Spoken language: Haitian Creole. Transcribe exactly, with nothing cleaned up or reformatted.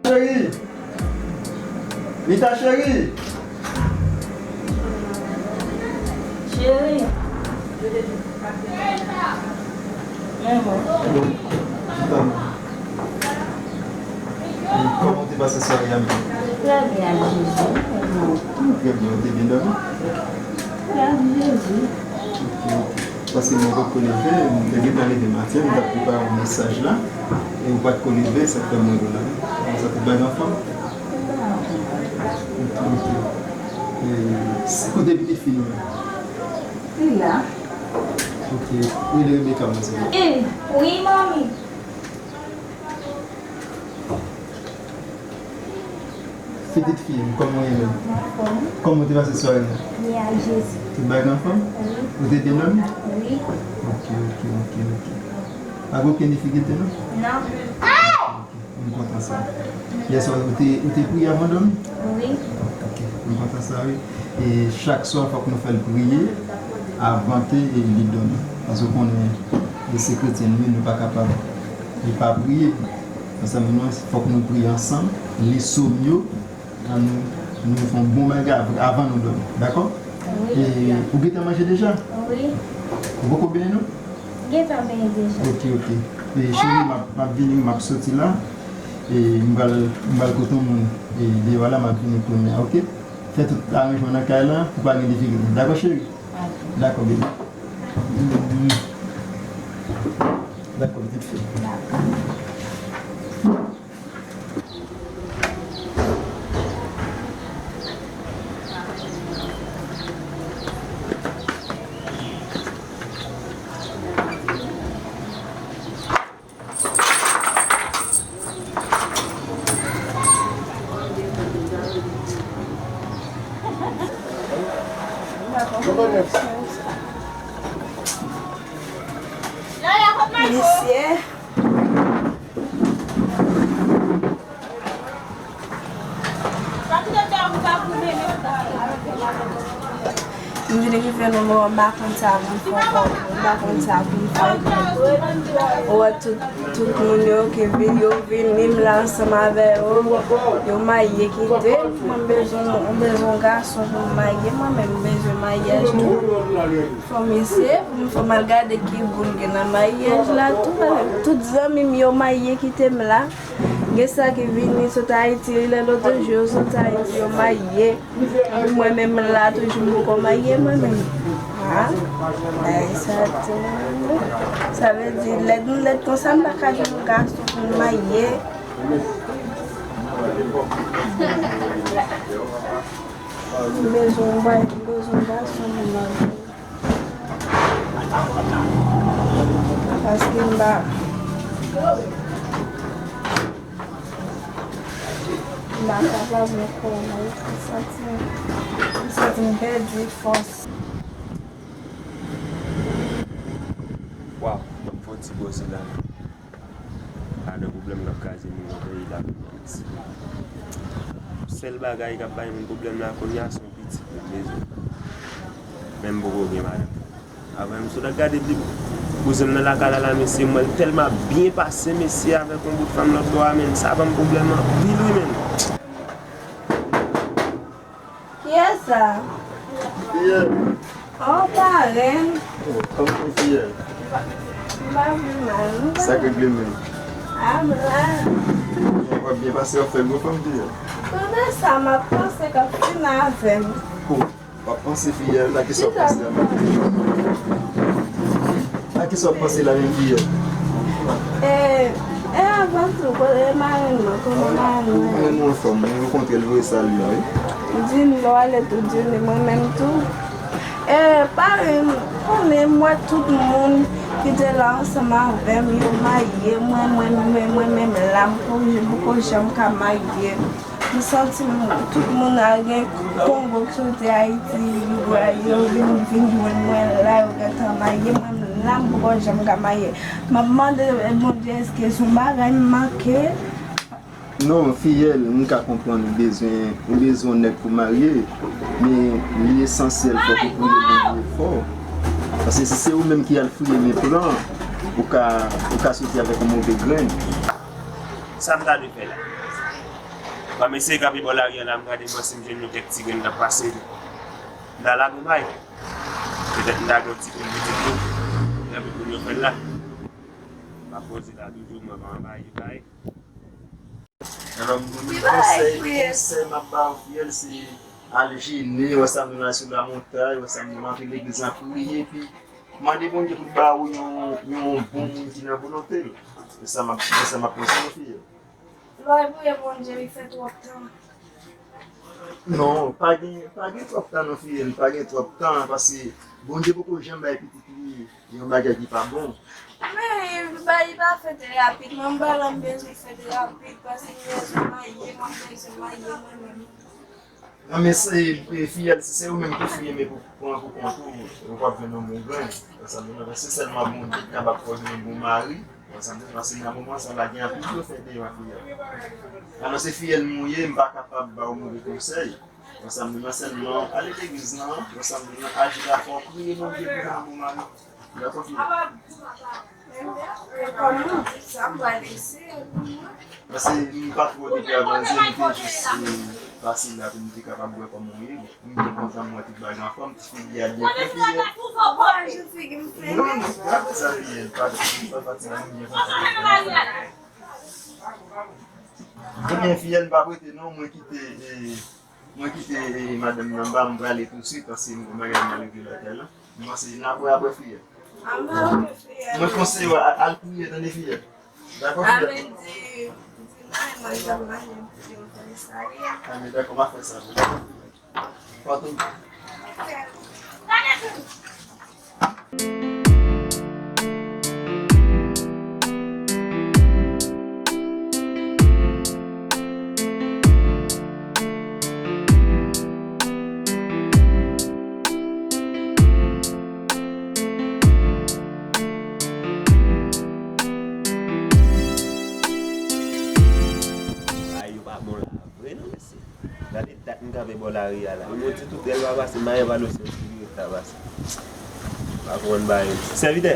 Cheri! Mita cheri! Cheri! Kòman w te pase sware a menm? Trè byen, ak Jezi. Trè byen, ou te byen dòmi? Trè byen, ak Jezi. Ok, ok. Paske mwen potko leve, mwen te gentan leve maten, mwen t ap prepare yon mesaj la, e ou potko leve, sa k fè mwen wè w la. Kòman sa, tout bagay anfòm? Ok, ok. E, si kote pitit fi nou la? Li la. Ok. Rele Rebecca, mwen, silvouplè. E, wi, manmi. Pitit fi m, kòman w ye menm? Anfòm. Kòman w te pase sware a? Byen, ak Jezi. Tout bagay anfòm? Wi. Ou te byen dòmi? Wi. Ok, ok, ok, ok. Pa gen okenn difikilte, non? Non. Ok, m kontan sa. Yèswa, ou te, ou te priye avan w dòmi? Wi. Ok, m kontan sa, wi. E chak swa, fòk nou fè l priye avan ke li dòmi. Paske w konnen, li se kretyen, wi, nou pa kapab li pa priye. Ansanm, nou, fòk nou priye ansanm, li sòm yo, an nou, nou fè yon bon bagay av-, avan nou dòmi. Dakò? Wi. E ou gentan manje deja? Wi. Ou poko benyen non? Gentan benyen deja. Ok, ok. E cheri, m ap, m ap vini, m ap soti la. E m pral, m pral kote yon moun. E deyò a la, m ap vini kounye a, ok? Fè tout aranjman nan kay la, pou pa gen difikilte. Dakò, cheri? Dakò, baby. Dakò, pitit fi. Misye. M vin rive nan moman m pa konn sa pou m fè ankò, m pa konn sa pou m fè. Ou wè tout, tout moun yo ki vin, yo vini, m la ansanm avè yo, yo marye kite m, mwen m bezwen, m bezwen yon gason pou m marye, mwen menm m bezwen maryaj tou. Fò m eseye pou m, fò m al gade ki gou l gen nan maryaj la tou, paske tout zanmi m yo marye kite m la. Gen sa ki vini sot Ayiti, lè lòt jou yo sot Ayiti, yo marye. Epi mwen menm m la toujou, m poko marye mwen menm. Ah, bagay sa tou. Sa vle di, lèd nou lèd konsa, m pa ka jwenn yon gason pou m marye. M bezwen yon bagay, m bezwen yon gason pou m marye. Paske m pa, m pa kapab ankò, mwen. M santi, m santi m pèdi fòs. Waw, ban m fè yon ti poze la. Gade pwoblèm k ap kraze moun nan peyi la, Ayiti. Sèl bagay k ap bay moun pwoblèm la kounye a se yon pitit moun bezwen. Men m poko gen madanm. Avan m sot al gade li, kouzen m nan lakay la, la, mesye, m wè l tèlman ap byen pase, mesye, avèk yon bout fanm lòt bò a, men sa ban m pwoblèm anpil, wi, men. Kiyès sa? Fiyèl. Oh, parenn. Oh, kòman w ye, Fiyèl? M pa pi mal, non? Sa k regle menm? Ah, m la. W ap byen pase, w ap fè gwo fanm, Fiyèl. Kote sa, m ap panse k ap fin avè m. Oh, w ap panse, Fiyèl, a kisa w ap panse la? A kisa w ap panse la menm, Fiyèl? E, e avan tou, kote marenn mwen, kòman marenn mwen? Marenn mwen anfòm, mwen rankontre l, voye salye, wi. Di m lè w ale tou, di m mwen menm tou. E, parenn, konnen m wè tout moun ki te la ansanm avè m, yo marye, mwen, mwen, mwen, mwen menm la, m poko, m poko janm ka marye. M santi m, tout moun al gen Kongo ki soti Ayiti, yo vin, vin jwenn mwen la, yo gentan marye, mwen menm la, m poko janm ka marye. M ap mande Bondye, èske se yon bagay m manke? Non, Fiyèl, m ka konprann ou bezwen, ou bezwen yon nèg pou marye, men li esansyèl fòk ou priye Bondye fò. Paske si se ou menm ki al fouye men plan, ou ka, ou ka soti avèk yon move grenn. Sa m ta dwe fè la? M ap eseye kanpe bò lari a la, m gade mwen si m jwenn yon kèk ti grenn k ap pase. M ta lage yon bay. Petèt m ta gen yon ti grenn pitit tou. Epi moun yo fè l la. M ap poze la toujou, mwen pa anvayi bay. Alò, m, m, konsèy, konsèy m ap ba w, Fiyèl, se al jene, wè sa m nan sou lamontay, wè sa m nan antre legliz la priye, epi mande Bondye pou l ba ou yon, yon bon moun ki nan volonte l. Se sa m ap, se sa m ap konseye w, Fiyèl. Lè w priye Bondye, li fè twòp tan. Non, pa gen, pa gen twòp tan non, Fiyèl, pa gen twòp tan, paske Bondye poko janm bay pitit li yon bagay ki pa bon. Men, li pa, li pa fèt rapid, mwen m pa la m bezwen fèt rapid, paske m bezwen marye, mwen bezwen marye mwen menm. Non, men se, e, Fiyèl, si se ou menm ki fouye men pou pran pou kont ou, ou p ap jwenn yon bon grenn. Sa vle di, se sèlman Bondye ki kapab fè w jwenn yon bon mari. Sa vle di, paske nan moman sa la, gen anpil yo fè deyò a Fiyèl. Alò, se Fiyèl mwen ye, m pa kapab ba w move konsèy. Sa vle di, sèlman, ale legliz lan, sa vle di, aji la fò, priye Bondye pou jwenn yon bon mari. Dakò, Fiyèl? Paske m pa twò te avanse, m te jis, e, pase la pou m te kapab wè kòman w ye. M byen kontan m wè tout bagay anfòm, ti figi a byen fèt, Fiyèl. Non, non, gade sa, Fiyèl, pa, pa fatige, m byen kontan. Ebyen, Fiyèl, m p ap rete non, mwen kite, e, Mwen kite, e, madanm nan ba, m prale tousuit, paske m gen bagay m al regle lakay la. M panse n ap wè apre, Fiyèl. Mwen konseye w al, al priye, tande, Fiyèl. Dakò, Fiyèl? Anben, dakò, m ap fè sa, dakò? Pòte w byen. Bagay yo pa bon la vre non, mesye. Gade dat m kanpe bò lari a la. Yo di tout rèl pa pase, m pa gen pa dosye yon ti virèt ta pase. Pa konprann bagay yo. Sèvitè,